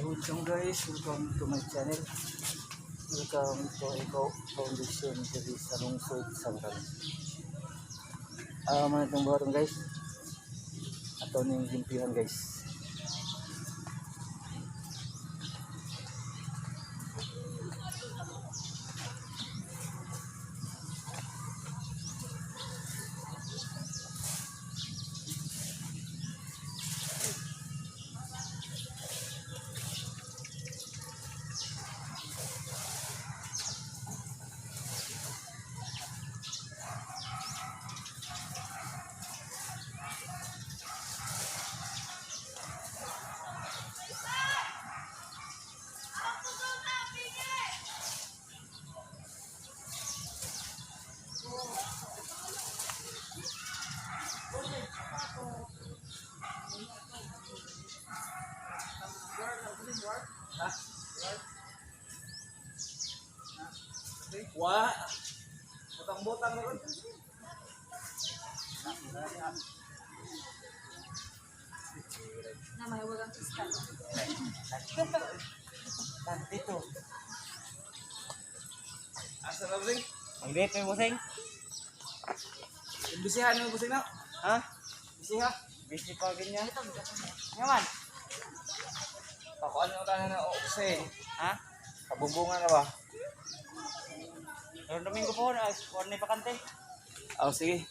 Welcome guys, welcome to my channel. Welcome to Eco Foundation diri sa lungsod sa Baralan. Mga itong buhaton, guys. Ato ning limpihan, guys. Wa. Butang-butang na ron. Na mahiwag ang kristal. Dito. Asa na, busing? Ang dito yung busing. Imbisihan mo, busing na. Ha? Bisiha. Busy pa ganyan. Ngaman. Pakuan mo tayo na ukse. Ha? Kabumbungan na ba? Karon Domingo po na, kuan ni bakante. Oh, sige.